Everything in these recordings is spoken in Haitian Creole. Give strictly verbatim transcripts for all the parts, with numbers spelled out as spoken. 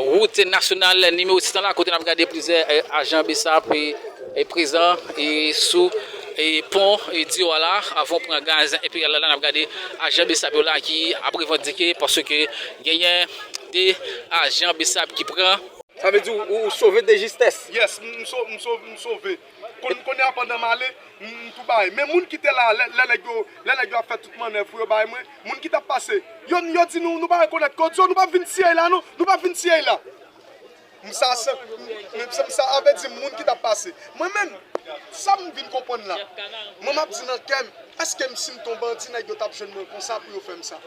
Wout nasyonal nimewo sis lan la, kote n ap gade plizyè, eh, ajan BSAP, eh, eh, prezan, eh, sou, eh, pon, eh, Diwo a la, avan w pran gaz enperyal la, n ap gade ajan BSAP yo la ki ap revandike paske genyen de ajan BSAP ki pran. Sa vle di ou, ou sove de jistès. Yes, m, m so-, m so-, m sove. Kon-, kounye a pandan m ale, m, m tou bay. Men moun ki te la, lè, lè nèg yo, lè nèg yo ap fè tout mannèv pou yo bay mwen, moun ki t ap pase, yo, yo di nou, nou pa rekonèt Kodio, nou p ap vin siye la non, nou p ap vin siye la. M sa, sa, m, m, sa, sa vle di moun ki t ap pase. Mwen menm, sa m vin konprann la. Mwen m ap di nan kè m, èske m si m t on bandi, nèg yo t ap jwenn mwen konsa pou yo fè m sa?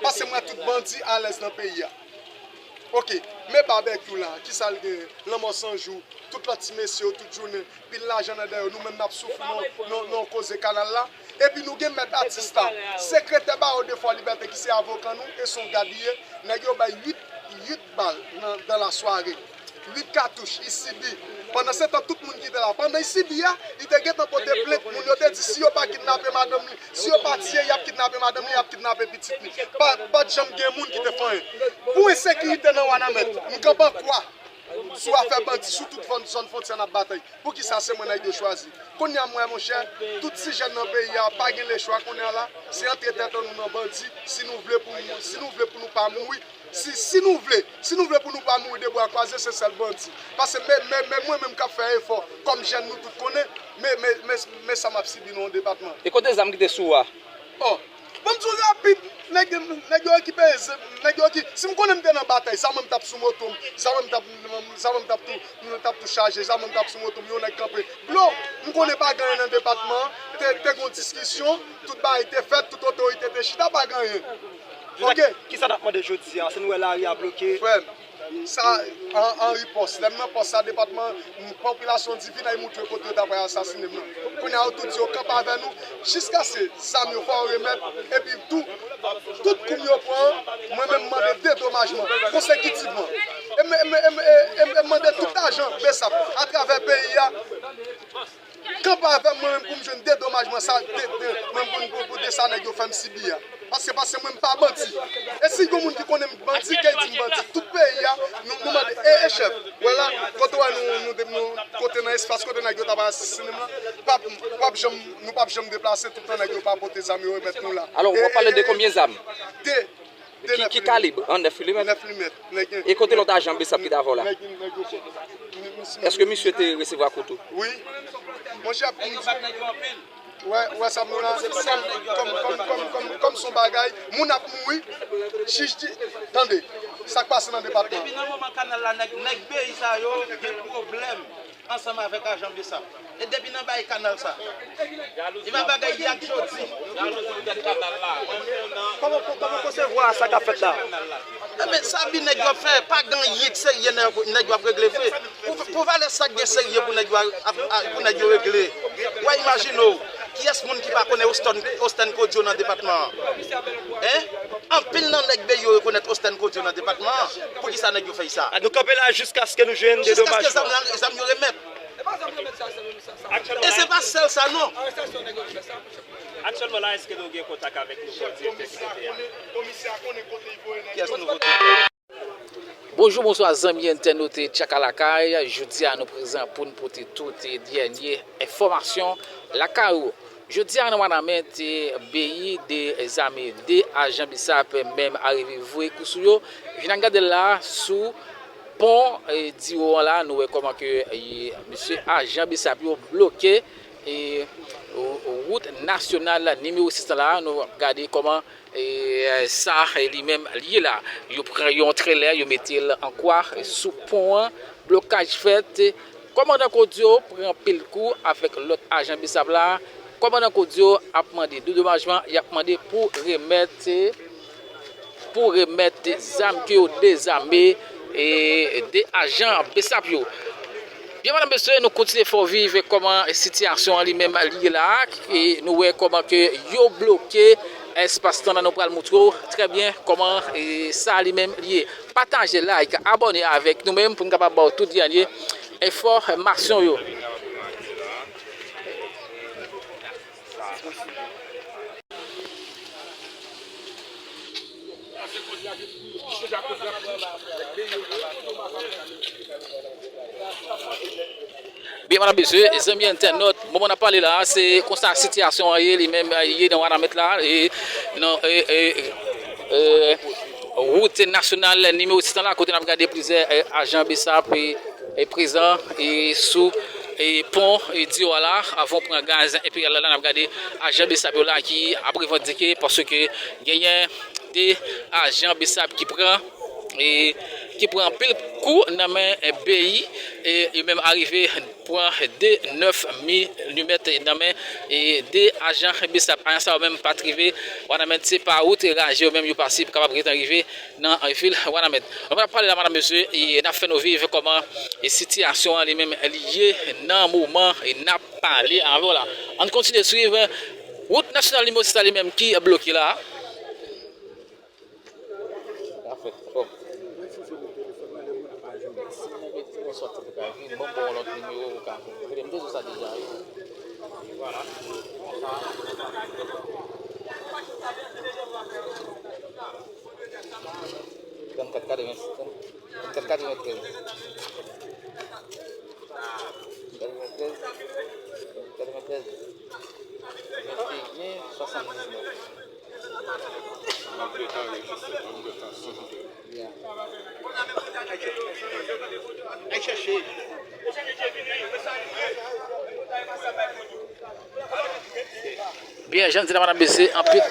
Paske m wè tout bandi alèz nan peyi a. Ok, men babekyou la, kisa l gen? Lanmò san jou, tout lòt ti mesye yo, tout jounen, pil lajan nan dèyè yo, nou menm n ap soufri nan, nan, nan koze kanal la. Epi nou gen mèt atis la, sekretè Bawo de Fò Libète ki se avoka nou, e se yon gad li ye, nèg yo bay uit, uit bal nan, dans la soirée. Uit katouch, i sibi. Pandan se tan, tout moun ki te la. Pandan i sibi a, li te gentan pote plent, moun yo te di si yo pa kidnape madanm li, si yo pa tiye, y ap kidnape madanm li, y ap kidnape pitit li. Pa, pa t janm gen moun ki te fè anyen. Pou ensekirite nan Wanament, m kanpe an kwa sou afè bandi, sou tout fòn, zòn fwontyè n ap batay. Poukisa se mwen nèg yo chwazi? Kounye a m wè, monchè, tout ti jèn nan peyi a pa gen lechwa kounye a la, se antre tèt an nou nan bandi, si nou vle pou, si nou vle pou nou pa mouri, si, si nou vle, si nou vle pou nou pa mouri de bra kwaze, se sèl bandi. Paske men, men, men mwen menm k ap fè efò, kòm jèn nou tout konnen, men, men, men, men sa m ap sibi nan yon depatman. E kote zam ki te sou ou a? Oh, ban m di w rapid, nèg, nèg yo okipe, nèg yo ki, si m konnen m te nan batay, sa mwen m t ap sou moto m, sa mwen m t ap, sa mwen m t ap tou, m t ap tou chaje, sa mwen m t ap sou moto m, yon nèg kanpe. Blo, m konnen pa gen anyen nan depatman an, te, te gen yon diskisyon, tout bagay te fèt, tout otorite te chita, pa gen anyen. Ok. Kisa n ap mande jodi a? Se nou wè lari a bloke. Frè m, sa, an, an ripòs. Lè m nan pòs sa, depatman, popilasyon di vin ay moutre kote yo ta pral asasinen m nan. Kounye a, yo tou di yo kanpe avè nou, jiskaske zam yo fò yo remèt, epi tou, tout kou m yo pran an, mwen menm m mande dedomajman konsekitivman. E m, e m, e m, e m, e m mande tout ajan BSAP atravè peyi a, kanpe avè m, mwen menm pou m jwenn dedomajman sa, de, de, mwen pou, pou, pou de sa nèg yo fè m sibi a. Paske, paske mwen m pa bandi. E si gon moun ki konnen m bandi, ke l di m bandi. Tout peyi a, nou, nou mande, e, e chèf, wè la, kote w wè nou, nou, nou, kote nan espas, kote nèg yo ta pral asasinen m lan, p ap, p ap janm, nou p ap janm deplase, toutan nèg yo pa pote zam yo remèt nou la. Alò, w ap pale de konbyen zam? De. Ki, ki kalib? An nèf milimèt? Nèf milimèt. E kote lòt ajan BSAP ki t avè w la? Èske misye te resevwa kou tou? Wi. Monchè, pou m di, wè, wè sa m la, kòm, kòm, kòm, kòm, kòm se yon bagay, moun ap mouri, jij di, tande, sa k pase nan depatman? Depi nan moman kanal la, nèg, nèg peyi sa yo gen pwoblèm ansanm avèk ajan BSAP. E depi nan bay kanal sa. E pa bagay yè ak jodi. Kòman, kòman w konsevwa sa k ap fèt la? Enben, sa bi nèg yo ap fè, pa gen anyen k serye nèg, nèg yo ap regle vre. Pou, pou valè sa k gen serye pou nèg yo ap, ap, pou nèg yo regle. W a imajine w, kiyès moun ki pa konnen Ostèn, Ostèn Kodio nan depatman an? Hein? Anpil nan nèg peyi yo rekonèt Ostèn Kodio nan depatman an. Poukisa nèg yo fè sa? Nou kanpe la jiskaske nou jwenn dedomajman. Jiskaske zam, zam yo remèt. E se pa sèl sa non. Aktyèlman la, èske nou gen kontak avèk nouvo direktè sekretè a? Kiyès nouvo direktè? Bonjou, bonswa, zanmi entènot Tchakalakay. Jodi a, nou prezan pou n pote tout dènye enfòmasyon lakay ou. Jodi a, nan Wanament, beyi de zame, de ajan BSAP menm arive voye kou sou yo. Vin al gade l la sou pon, eh, Diwo an la, nou wè kòman ke, eh, mesye ajan BSAP yo bloke, eh, wout nasyonal nimewo sis lan la. Nou ap gade kòman, eh, sa, eh, li menm li ye la. Yo pran yon trelè, yo mete l an kwa, eh, sou pon an. Blokaj fèt. Kòmandan Kodio pran pil kou avèk lòt ajan BSAP la. Kòmandan Kodio ap mande dedomajman, y ap mande pou remèt, pou remèt zam ke yo dezame, e, de ajan BSAP yo. Byen, medam, mesye, nou kontinye fè w viv kòman sitiyasyon an li menm li ye la, e nou wè kòman ke yo bloke espas tan an, nou pral moutre w trè byen kòman, e, sa li menm li ye. Pataje, like, abòne avèk nou menm pou n kapab ba w tout dènye enfòmasyon yo. Byen, madan mesye, zanmi entènot, moman n ap pale la, se konsa sitiyasyon an ye, li menm, ye nan Wanament la, e nan, e, e, e, wout nasyonal nimewo sis lan la, kote n ap gade plizyè, e, ajan BSAP, e, e, prezan, e, sou, e, pon, e, Diwa la, avan pran gaz enperyal la, la, n ap gade ajan BSAP yo la ki ap revandike paske genyen de ajan BSAP ki pran, e, ki pran anpil kou nan men, e, BI, e, yo menm arive pran de nèf milimèt nan men, e, de ajan BSAP. Ajan sa yo menm pa t rive Wanament, se pa wout raje yo menm yo pase pou kapab gentan rive nan, e, vil Wanament. Donk, n ap pale la, madan mesye, e n ap fè nou viv kòman, e, sitiyasyon an li menm li ye nan moman, e n ap pale avè w la. Ann kontinye swiv wout nasyonal nimewo sis la li menm ki bloke la. Afè twòp. Si w gen telefòn nan men w, ou pa jwenn. Si w gen telefòn sòti, ou ka vin, ban m ba w lòt nimewo, ou ka vin. Rele m, m te di w sa deja, wi. Vwala. Trannkat katreven, trannkat katreven trèz. Katreven trèz. Katreven trèz. Venteyen swasanndiznèf. An de tan, wi, se sa, an de tan. Yeah. Byen, jan di la, madan mesye, anpil.